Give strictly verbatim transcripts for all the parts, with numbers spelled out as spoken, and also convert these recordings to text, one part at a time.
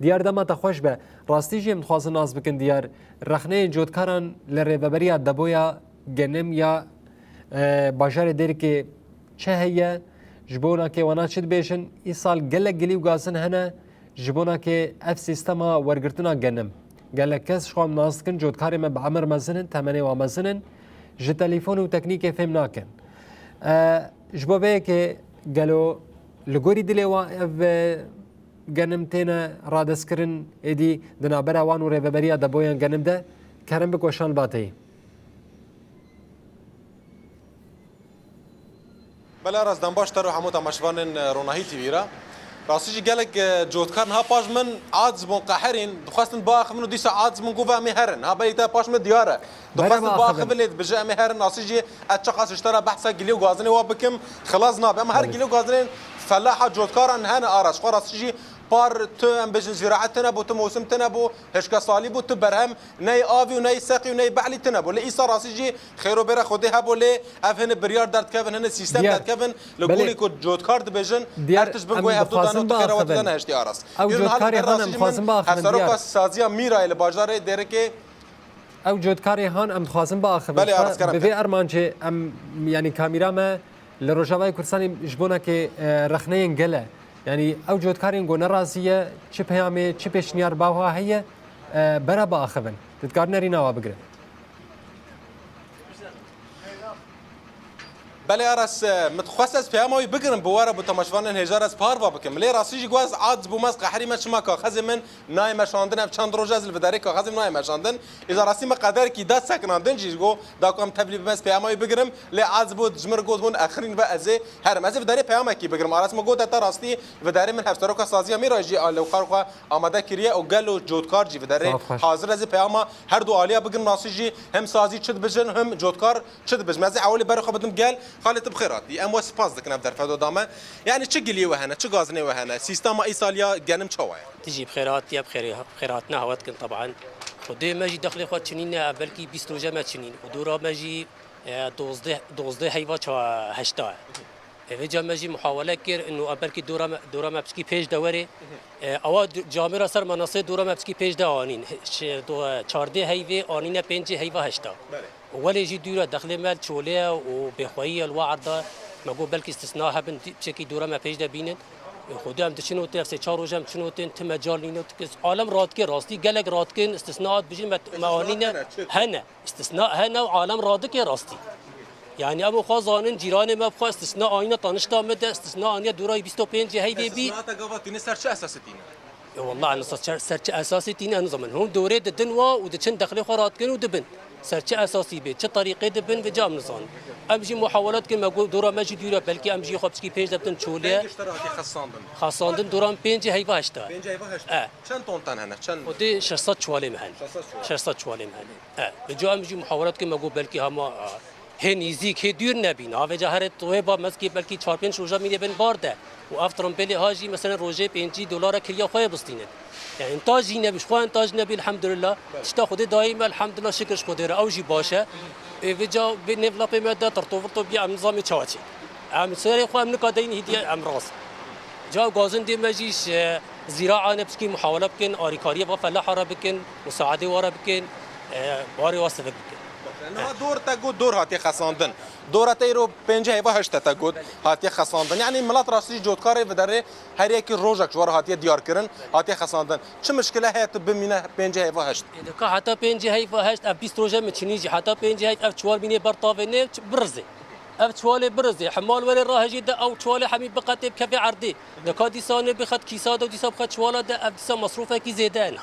Diyar, dema te xweş be. Rastî jî em dixwazin nas bikin, Diyar. Rexneyên cotkaran li rêveberiya Deboya Genim ya, e, bajarê Dêrikê çi heye? Ji bo nakê wana çi dibêjin? Îsal gelek gilî û gazin hene ji bo nakê ev sîstema wergirtina genim. Gelek kes ji xwe em nas dikin, cotkarê me bi emir mezin in, temenê wan mezin in, ji telîfon û teknîkê fêm nakin. E, ji bo vê yekê gelo li gorî dilê wan ev, e, genim têne radestkirin, êdî di navbera wan û rêveberiya Deboyan Genim de? Kerem bik weşan ba teyî. Belê, Aras, dem baş te re hemû temaşevanên, e, Ronahî T V re. Rastî jî gelek, e, cotkar niha paş min aciz bûn, qehirîn, dixwestin biaxivin û dîsa aciz bûn, got, "Em ê herin." Ha, belê te paş min diyar e. Belê, dixwestin biaxivin. Biaxivin, lê dibêje, "Em ê herin." Rastî jî ez çiqas ji te re behsa gilî û gazinê wa bikim, xilas nabe. Em her Belê. Gilî û gazinên felaha cotkaran hene, Aras. Xwe rastî jî par tu, em bêjin, zîraet tune bû, tu mewsim tune bû, hişke salî bû, tu berhem ney avî û ney seqî û ney behlî tune bû. Lê îsa rastî jî xêr û bêra Xwedê hebû, lê ev hini biryar derdikevin, hini sîstem Diyar. Derdikevin. Li Belê. Gorî ku cotkar dibêjin, Diyar, her tişt bin em guhê hevdû dixwazin dane û tu xêra biaxivin. Wextî dane hiştî, Aras. Ew Yûn hal cotkar her hene, em rastî jî dixwazin min biaxivin, hevseroka Diyar. Saziya Mîrayê li bajarê Dêrikê. Ew cotkarê han em dixwazin biaxivin. Belê, Aras, kerem Bi vê ke. Armancê em, yanî kamîra me li Rojavayê Kurdistanê ji bo nakê, e, rexneyên gel e. Yanî ew cotkarên ku nerazî ye, çi peyamê, çi pêşniyar bawa heye, e, bera biaxivin. Tu dikarî nerîna wa bigire. Belê Aras, e, min dixwest ez peyama wî bigirim, bi we re, bi temaşevanên hêja re ez parva bikim. Lê rastî jî got ez aciz bûm, ez qehrî me, çima kaxezê min nayê meşandin, ev çend roj ez li vidarê kaxezê min nayê meşandin. Îza rastî min qederkî da sekinandin jî, got da ku em tevlî bim ez peyama wî bigirim. Lê aciz bû, ji min re got hûn exirîn ve ez ê herim. Ez ê vidarê peyamekî bigirim. Aras min got heta rastî vidarê min hevseroka saziya Mîra jî a lewqar xwe amade kiriye û gel û cotkar jî vidarê Zaf xweş. Hazir. Ez ê peyama her du aliya bigirim, rastî jî hem sazî çi dibijin hem cotkar çi dibijin. Ez ê ewilî berê xwe bidim gel. Xalê, tu bi xêr hatî. Em we spas dikin ev derfeto da me. Yanî çi giliyê we hene, çi gazinê we hene, sîstema îsaliya genim çawa ye? Tu jî bi xêr hatiye, bi xêr, bi xêr hatina hewe dikin teban. Xwedê me jî dexlê xwe çinîne, ev belkî bîst roje me çinîn. Û dora me jî, e, dozdeh, dozdeh heyva ça-, heşta ye. E, vêca me jî muhawele kir, ino ev belkî dora me, dora me piçkî pêş de were. E, ewa d-, camêra ser menasê dora me piçkî pêş de anîn. He, şe-, do-, çardeh heyvê anîne pêncê heyva heşta. Belê. Welê jî dûre dexlê me çolê ye û bêxweyî ye li we erda. Me got belkî istisna hebin, dî-, piçekî dora me pêş de bînin. E, Xwedê em diçin û tê, ev sê çar roj em çin û tên, ti mecal nîne û ti kes. Alem radike rastî, gelek radikin, istisnaat bijîn me, me Istisna anîne hene, çi? Hene. Istisna hene û alem radike rastî. Yanî em xwe zanin, cîranê me bi xwe istisna anîne tanişta me de, istisna aniye dûra bîst û pêncê heyvê bî. Istisna te gava tîne ser çi esasê tîne? E, wallah, em ser, ser çi esasê tîne, em nizanin. Hûn dorê didin wa û diçin dexlê xwe radikin û dibin. Ser çi esasî bê, çi terîqê dibin, vêca em nizanin. Em jî muhawele dikin, me got dora me jî dûre, belkî em jî xwe piçkî pêş de bitin çolê. Pênc tişt hatiye xesandin. Xesandin dora me pêncê heyva heşta. Pêncê heyva heşta. E. Çend ton ten hene? Çend? Xwedê şeş sed çuwalê me hene. Şeş sed çuwal. Şeş sed çuwalê me hene. E, vêca em jî muhawele dikin, me got belkî hema, e, hê nîzîk, hê dûr nebîn. Ha vêca herê wê ba mezkê belkî çar pênc roja mînê bin bar de. Û ev trimbêlê ha jî, meselen, rojê pêncî dolara kiriya xwe yê bistînin. Yani, intaj jî nebî, ji xwe intaj nebî, elhamdülillah. Tişta Xwedê dayî me, elhamdülillah, şikir ji Xwedê re, ew jî baş e. Ê, vêca vê nêv lapê me de tirtovirto bî, em nizamê çawa çê. Em serê xwe em nika deyin hîdiye, em rast. Ca gazindê me jî ji zîraane piçkî muhawele bikin, arîkariyê va felaha re bikin, musaadê wa re bikin, e, barê wa sivik bikin. Niha dor te got dor hatiye xesandin. Dora te îro pêncî heyva heşt te got hatiye xesandin. Yani milat rastî jî cotkarê viderê her yekî rojek ji we re hatiye diyar kirin, hatiye xesandin. Çi mişkile heye tu bimîne pêncî heyva heşt? Ê, dika heta pêncî heyva heşt, ev bîst roje min çinî jî, heta pêncî heyv ev çuwal mînê ber tavê nê, ç-, birizê. Ev çuwalê birizê, hemal were rahejê de ew çuwalê hemî biqetê bikeve erdê. Dika dîsa nê bixet kîsa de û dîsa bixet çuwala de, ev dîsa mesrûfekî zêde hene.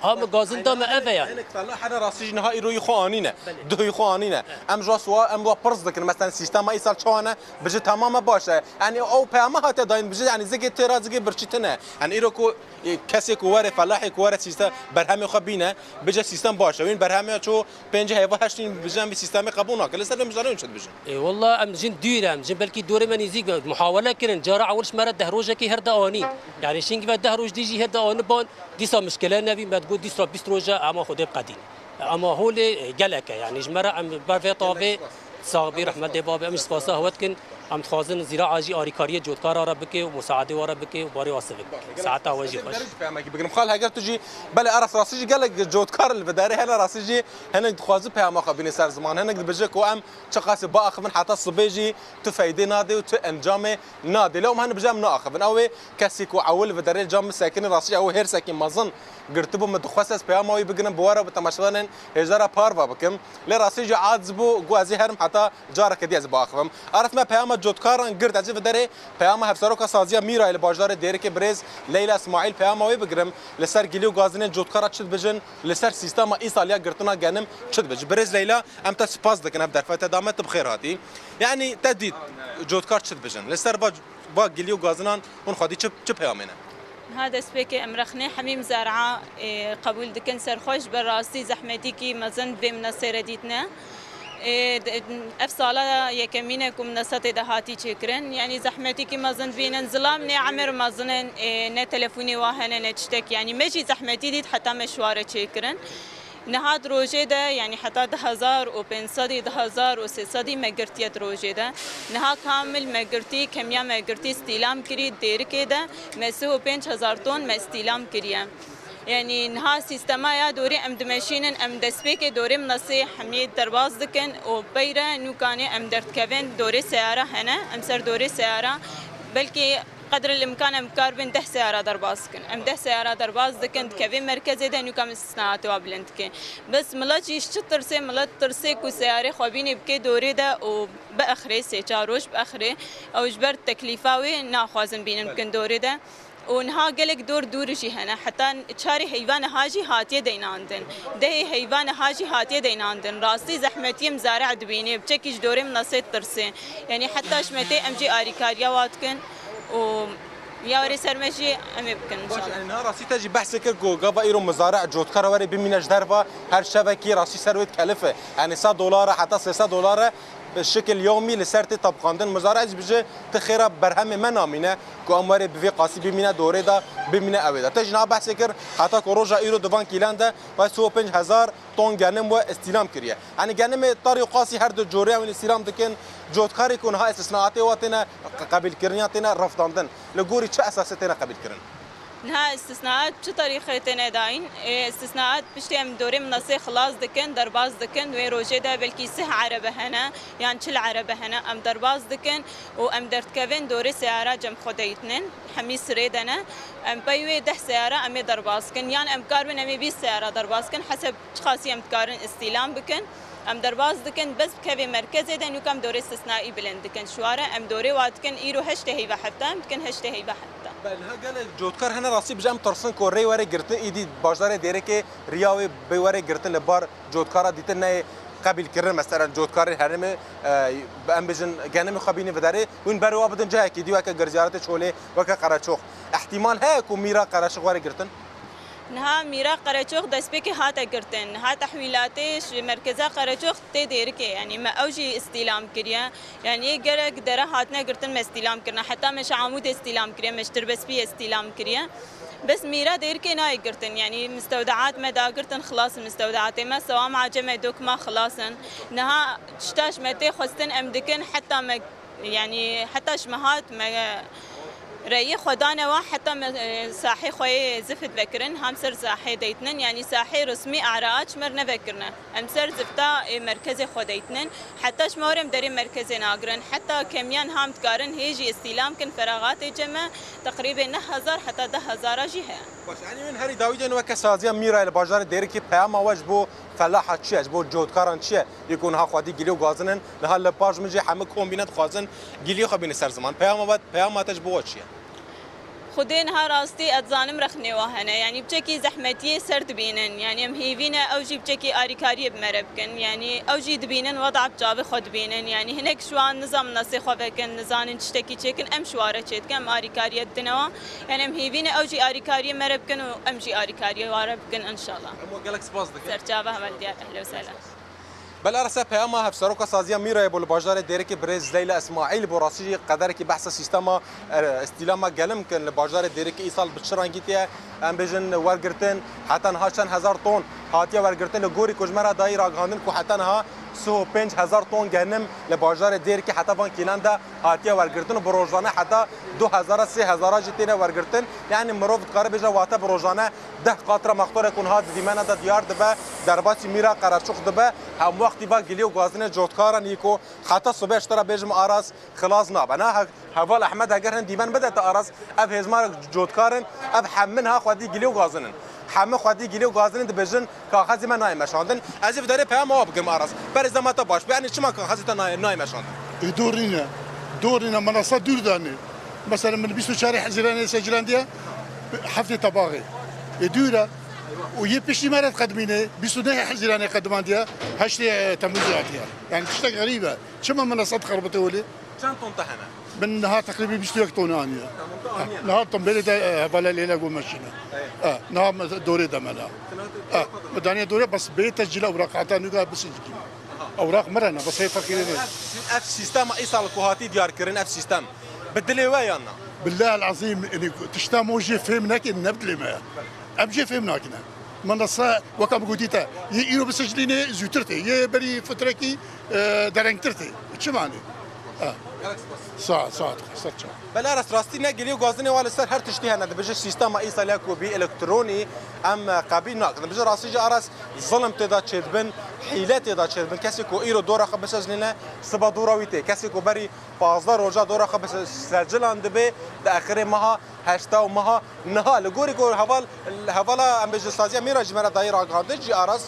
Ha, min gazin da me ev e yani. Hinek felaha hene rastî jî niha îro yî xwe anîne. Belê. Duh yî xwe anîne. Evet. Em ji wa sual, em wa pirs dikin. Mesela sîstema îsal çawa ne? Bijî tamam e, baş e. Yani ew peyama hate dayîn, bijî yani zikê têra, zikê birçî tine. Yani îro ku, e, kesê ku were, felahê ku were sîstem berhemê xwe bîne, bije sîstem baş e. Wîn berhemê ço pêncî heyva heşt nîn bijî em vî sîstemê qebûl nakin. Li ser vê mijarê çi dibijin? E, wallah em jin dûr em, jin belkî dorê me nîzîk be. Muhawele kirin, cara ewil ji me re deh rojekê her de anî. Yani şîngi ve deh roj dî jî her de anî ban, dîsa mişkile nebî, me digot dîsa bîst roje, ama Xwedê biqedîn. Ama holê, e, gelek e, yani ji me re em ber vê tavê sax bî, rehmetê babê, em ji spasa hewe dikin. Em dixwazin zîraa jî arîkariyê cotkara re bike û musaedê we re bike û barê we sivik. Saeta we jî xweş. Peyamekî bigirim. Xal, heger tu jî, belê, Aras, rastî jî gelek cotkar li vê derê hene, rastî jî hinek dixwazin peyama xwe bîne ser ziman. Hinek dibêje ku em çiqasî biaxivin heta sibê jî tu feydê nadê û tu encamê nadê. Lewm hene bêje em naaxivin. Ew ê kesî ku ewil vê derê cam min sekinin, rastî jî ew hêrsekî mezin girtibû, min dixwest ez peyama wî bigirim, bi we re, bi temaşevanên hêjara parve bikim. Lê rastî jî aciz bû, got ez ê herim heta careke dî ez ê biaxivim. Arif, me peyama cotkaran girt, ez ê vê derê peyama Hevseroka Saziya Mîrayê li bajarê Dêrikê birêz Leyla Îsmaîl peyama wê bigirim. Li ser gilî û gazinên cotkara çi dibêjin, li ser sîstema îsal ya girtina genim çi dibêjin. Birêz Leyla, em te spas dikin, ev derfetê te da me, tu bi xêr hatî. Yanî te dît cotkar çi dibêjin. Li ser va, va gilî û gazinan hûn xwedî çi, çi peyamê ne? Niha destpêkê em rexnê hemî mizar'a, ê, qebûl dikin ser xwe, ji ber rastî zehmetîkî mezin vê minasê re dîtine. Ê, de, ev sala yekemîn e ku minasatê de hatî çêkirin. Yanî zehmetîkî mezin dibînin, zilam nê emir mezin in, ê, ne telefonê wa hene, ne tiştek. Yanî me jî zehmetî dît heta me şware çêkirin. Niha di rojê de, yanî heta du hezar û pênc sedî, du hezar û sê sedî me girtiye di rojê de. Niha kamil me girtî, kemiya me girtî stîlam kirî Dêrikê de, me sih û pênc hezar ton me stîlam kiriye. Yanî niha sîstema ya dorê em dimeşînin, em destpêkê dorê minasê hemî derbas dikin û peyre nûkanê em derdikevin dorê seyara hene, em ser dorê seyara belkî qedril imkan em karibin deh seyara derbas dikin. Em deh seyara derbas dikin, dikevê merkezê de nûka em îstisnaatê wa bilind dikin. Bes milet jî ji çi tirsê, milet tirsê ku seyarê xwe bînê bike dorê de û biexrê, sê çar roj biexrê. Ew ji ber teklîfa wê naxwazin bînin bikin dorê de. Û niha gelek dor dûr jî hene. Heta çarê heyva niha jî hatiye deynandin. Dehê heyva niha jî hatiye deynandin. Rastî zehmetiyê mizare dibînê. Biçekî ji dorê minasê tirsê. Yanî heta ji me tê em jî arîkariya wa dikin û ya werê ser me jî em ê bikin, înşallah. Baş, yanî niha rastî te jî behsê kir ku gava îro mizare cotkara were bimîne ji derva, her şevekî rastî ser wê dikelife. Yanî sed dolar e heta sê sed dolar e, bi şekil yewmî li ser tê tebqandin. Mizare ez bije ti xêra berhemê me namîne ku em were bi vê qasî bimîne dorê de, bimîne ew ê de. Te jî niha behsê kir heta ku roja îro di van kîlan de we sê û pênc hezar ton genim we îstîlam kiriye. Yanî genimê tarî û qasî her du corê em îstîlam dikin. Cotkarê ku niha îstisnaatê wa têne qe-, qebîlkirin ya têne refdandin. Li gorî çi esasê têne qebîlkirin? Niha îstisnaat çi tarîxê têne dayîn? Ê, îstisnaat piştî em dorê minasê xilas dikin, derbas dikin. Wê rojê de belkî sih erebe hene, yan çil erebe hene, em derbas dikin û em derdikevin dorê seyara cem xwe deytinin. Hemî sirê de ne. Em pey wê deh seyara em ê derbas kin. Yan em karibin em ê bîst seyara derbas kin. Heseb çiqasî em dikarin îstîlam bikin. Em derbas dikin, bes bikevê merkezê de nûka em dorê îstisnaî bilind dikin. Şware em dorê wa dikin, îro heştê heyva hefta, em dikin heştê heyva hefta. Be, niha gelek cotkar hene rastî bije em tirsin ku rê were girtin, îdî bajarê Dêrikê riya wê bê were girtin li bar cotkara dîtin neyê qebîlkirin. Mesela cotkarên herêmê, e, em bijin genimê xwe bînin vidarê, hûn berê wa bidin cihekî dî weke girziyaretê Çolê, weke Qereçox. Îhtîmal heye ku mîra Qereçox were girtin? Niha mîra Qereçox destpêkê hate girtin. Niha tehwîlatê ji merkeza Qereçox tê Dêrikê, yanî me ew jî îstîlam kiriye. Yanî gerek dere hatine girtin me îstîlam kirine. Heta me ji Amûdê îstîlam kiriye, me ji Tirbespiyê îstîlam kiriye. Bes mîra Dêrikê nayê girtin. Yanî mistewdeat me dagirtin, xilas in mistewdeatê me. Sewam Acem e, Dokma xilas in. Niha tişta ji me tê xwestin em dikin, heta me Yanî heta ji me hat me reyê xwe dane wa, heta me, e, sahê xwe yê zifit vekirin, hem ser sahê deytinin, yanî sahê resmî araç me re nevekirine. Em ser zifta, e, merkezê xwe deytinin. Heta ji me were em derê merkezê nagirin. Heta kemiyan ham dikarin hê jî îstîlam kin feraxatê cem e, teqrîbê neh hezar heta deh hezara jî heye. Baş, yanî min herî dawî de weke saziya Mîrayê li bajarê Dêrikê peyama we ji bo felaha çi ye, ji bo cotkaran çi ye? Yê ku niha xwedî gilî û gazin in, niha li paş min jî hemû kom bîne dixwazin gilî xwe bîne ser ziman. Peyama we, peyama te ji bo we çi ye? Xwedê niha rastî ez dizanim rexnê wa hene. Yanî biçekî zehmetiyê ser dibînin. Yanî em hêvî ne ew jî biçekî arîkariyê bi me re bikin. Yanî ew jî dibînin weda bi çavê xwe dibînin. Yanî hinek ji wan nizam nasê xwe vekin, nizanin tiştekî çêkin, em ji wa re çêdikin, em arîkariye didine wan. Yanî em hêvî ne ew jî arîkariyê me re bikin û em jî arîkariyê wan re bikin înşallah. Em we gelek spas dikin. Serçava heval diyar, ehle û sehla. Belê, rase peyama Hevseroka Saziya Mîrayê bû li bajarê Dêrikê birêz Leyla Îsmaîl bû. Rastî jî qederekî behsa sîstema, e, îstîlama genim kin li bajarê Dêrikê îsal bi çi rengî tê ye. Em bêjin wergirtin heta niha çend hezar ton hatiye wergirtin. Li gorî ku ji me re dayî ragihandin ku heta niha Sih û pênc hezar ton genim li bajarê Dêrikê heta van kîlan de hatiye wergirtin û bi rojane heta du hezara, sê hezara jî têne wergirtin. Yanî mirov dikare bêje wate bi rojane deh qatra mextorê ku niha di dîmena de diyar dibe, derbasî mîra Qereçox dibe. Hemwextî va gilî û gazinê cotkaran yî ku heta sibe ji te re bêjim Aras xilas nabe. Na he-, heval Ehmed heger hin dîmen bide te Aras, ev hêzmarek cotkar in, ev hemû niha xwedî gilî û gazin in. Hemû xwedî gilî û gazin in, dibêjin kaxezê me nayê meşandin. Ez ê bi derê peyama wa bigirim Aras. Berê dema te baş be, yanî çima kaxezê te nayê, nayê meşandin? Ê, dor nîne. Dor nîne, menasa dûr de ne. Mesela min bîst û çarê Hezîranê seclendiye, heftê tebaxê. Ê, dûr e. Û yê piştî me re diqedimîne, bîst û neh Hezîranê qedimandiye, heştê Temmûzê hatiye. Yani tiştek xerîb e. Çima menasa dixerbite welê? Çend ton te hene? Min niha teqrîbî bîst û yek ton aniye. Tamam, tu aniye. Niha ton belê de, e, hevalê lêle go meşîne. Evet. E, niha me dorê de me niha. Sen hatî E, me daniye dorê, bes bê tescîl ewraq heta nû de bisicikî. Ewraq me re ne, bes hê feqîrê ne. Ev, ev sîstema îsal ku hatî diyar kirin, ev sîstem bi dilê we yan na? Billahil azîm, yani tişta mo jê fêm nekin, ne bi dilê me ya. Em jê fêm nakine. Menasa weka min gotî te, yê îro bisicilînê zûtir tê, yê berî fitrekî, e, derengtir tê. Çi mane? E. Gelek spas. Saet, saet, ser çav. Belê Aras, rastî ne gilî û gazinê wa li ser her tiştî hene. Dibêje sîstema îsal ya ku bî elektronî em qebîl nakin. Dibêje rastî jî Aras, zilim tê de çêdibin, hîle tê de çêdibin. Kesê ku îro dora xwe bisecilîne, siba dora wî tê. Kesê ku berî pazdeh roja dora xwe bise-, secilin dibe, di axirê meha heşta û meha niha. Li gorî ku heval, hevala em bêjin saziya Mîra jî me re dayî ragihandin jî Aras,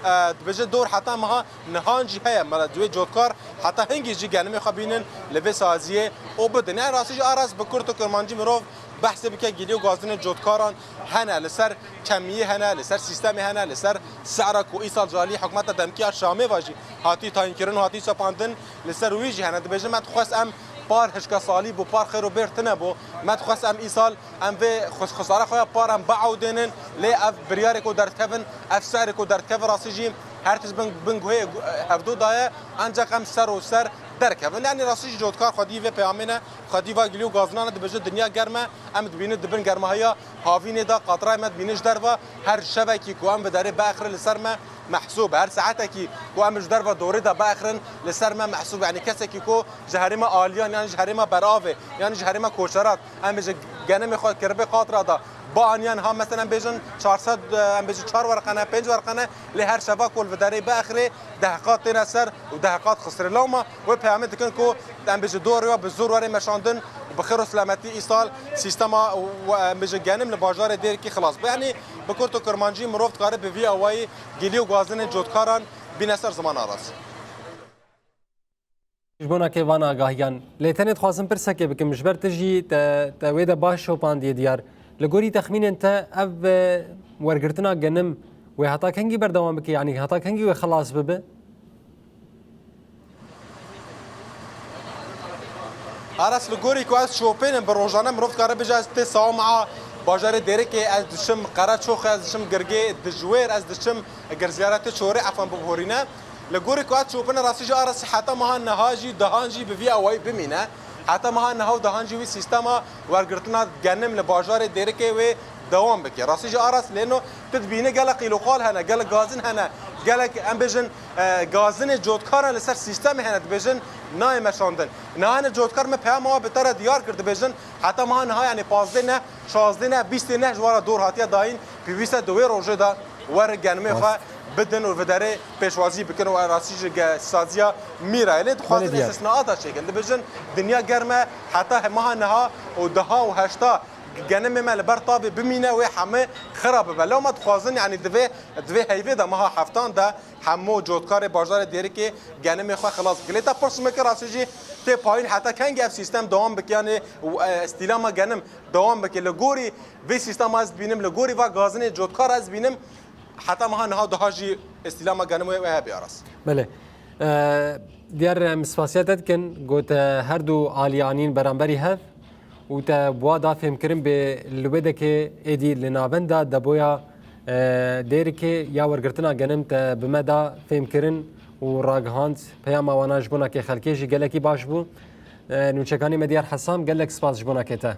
e, dibêje dor heta meha nihan jî heye. Me re di wê cotkar heta hingî jî genimê xwe bînin li vê saziyê û bidin. Yani rastî jî Aras bi kurt û kirmancî mirov behsê bike gilî û gazinên cotkaran hene, li ser kemiyê hene, li ser sîstemê hene, li ser sera ku îsal ji alî hikûmeta demkî ya Şamê ve jî hatî tayînkirin û hatî sepandin, li ser wî jî hene. Dibêjin me dixwest em par hişka salî bû, par xêr û bêr tune bû. Me dixwest em îsal em vê xus-, xusara xwe ya par em biewdênin, lê ev biryarê ku derdikevin, ev serê ku derdikevin rastî jî her tişt bin, bin guhê hevdu daye, ancak em ser û ser derkevin. Yani rastî jî cotkar xwedî vê peyamê ne, xwedî va gilî û gazinan e, dibêje dinya germ e, em dibînin di bin germahiya havînê de, qatirayê me dibînin ji derve, her şevekî ku em bi derê biaxirin li ser me mehsûb e, her saetekî ku em ji derve dorê de biaxirin li ser me mehsûb e. Yani kesekî ku ji herêma Aliyan, yani ji herêma Beravê, yani ji herêma Koçerat, em bêjin genemê xwe kiribê qatra da, bianiyan ha, mesela em bêjin çar sed, em bêjin çar werqe ne, pênc werqe ne, lê her şeva ku li vê derê biaxirê, deh qat têne ser û deh qat xisirê. Lewma wê peyamê dikin ku em bêjin dorê we bi zor were meşandin, bi xêr û selametî îsal sîstema we, em bêjin genim li bajarê Dêrikî xilas be. Yani bi kurt û kirmancî mirov dikare bi vî awayî gilî û gazinên cotkaran bîne ser ziman Aras. Ji bona kê van agahiyan. Lê tenê dixwazim pirsekê bikim, ji ber tu jî te, te wê de baş şopandiyê diyar. Li gorî texmînên te ev, e, wergirtina genim wê heta kengî berdewam bike? Yanî heta kengî wê xilas bibe? Aras, li gorî ku ez şopênim, bi rojane mirov dikare bêje ez tê Sawma, bajarê Dêrikê, ez diçim Qereçoxê, ez diçim Girgê, dijwêr ez diçim Girziyarê tê Çorê, efan bibihorîne. Li gorî ku ez çopine rastî jî Aras heta meha niha jî dehan jî bi vî awayî bimîne. Heta meha niha û dehan jî wî sîstema wergirtina genim li bajarê Dêrikê wê dewam bike. Rastî jî Aras lêno tu dibîne gelek qîloqal hene, gelek gazin hene, gelek em bêjin, e, gazinê cotkar hene li ser sîstemê hene dibêjin nayê meşandin. Niha hene cotkar me peyama wa bi te re diyar kir dibêjin heta meha niha yani pazdeh ne, şazdeh ne, bîstê ne ji wara dor hatiye dayîn, pêwîst e di wê rojê de werin genimê xwe bidin û vê derê pêşwazî bikin û rastî ji ge-, saziya Mîra ye. Lê dixwazin istisnaata çêkin. Dibêjin dinya germ e, heta he-, meha niha û deha û heşta genimê me li ber tabê bimîne, wê hemê xira bibe. Lewma dixwazin, yani divê, divê heyvê de meha heftan de hemû cotkarê bajarê Dêrikê genimê xwe xilas bikin. Lê te pirs min kir rastî jî tê payîn heta kengî ev sîstem dewam bike, yani, û, e, îstîlama genim dewam bike. Li gorî vê sîstema ez dibînim, li gorî va gazinê cotkar ez dibînim, heta meha niha daha jî îstîlama genim wê, wê hebe Aras. Belê. E, diyar em spasiya te dikin, got, e, her du alî anîn beramberî hev û te bi wa da fêmkirin bê li wê dekê êdî li navenda deboya, e, Dêrikê ya wergirtina genim te bi me da fêmkirin û ragihand peyama wana ji bona kê xelkê jî gelekî baş bû. E, nûçekanê me Diyar Hesam, gelek spas ji bona kê te.